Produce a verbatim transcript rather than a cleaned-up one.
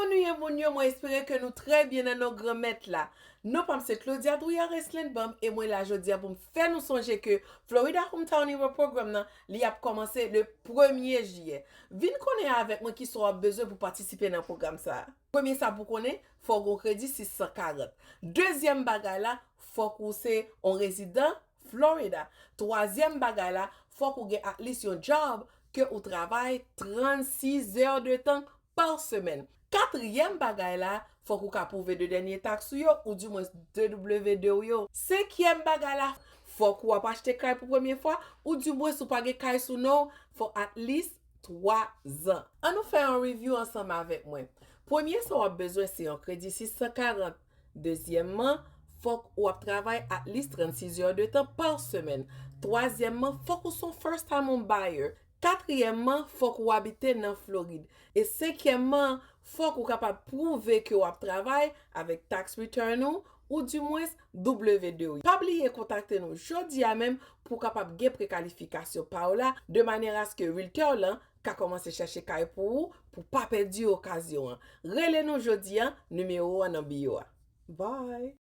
Kòman nou ye moun yo, mwen espere ke nou trè byen nan non Granmèt la. Non pa m se Claudia Drouillard Reslenbam e mwen la jodi a pou m fè nou sonje ke Florida Hometown Hero Program nan li ap kòmanse le premye jiyè. Vin konnen avèk mwen kisa w ap bezwen pou patisipe nan pwogram sa a. Premye sa pou konnen, fò w gen kredi sis san karant. Dezyèm bagay la, fòk ou se yon rezidan Florida. Twazyèm bagay la, fòk ou gen at least yon job ke ou travay trannsis zè de tan pa semèn. Katriyèm bagay la, fòk ou ka pwouve de dènye taks ou yo, ou dimwens de W de ou yo. Senkyèm bagay la, fòk ou ap achte kay pou premye fwa, ou dimwens ou pa gen kay sou non w, for at least twa zan. Ann nou fè yon review ansanm avèk mwen. Premye sa w ap bezwen se yon kredi sis san karant. Dezyèmman, fòk ou ap travay at least trannsis zè de tan pa semèn. Twazyèmman, fòk ou se yon first time home buyer. Katriyèmman, fòk ou abite nan Florid. E senkyèmman, fòk ou kapab pwouve ke w ap travay avèk tax return ou, ou dimwens W de ou. Pa bliye kontakte nou jodi a menm pou w kapab gen prekalifikasyon pa w la, de manyè aske realtor lan ka kòmanse chèche kay pou ou, pou pa pèdi okazyon an. Rele nou jodi a, nimewo an nan biyo a. Bye!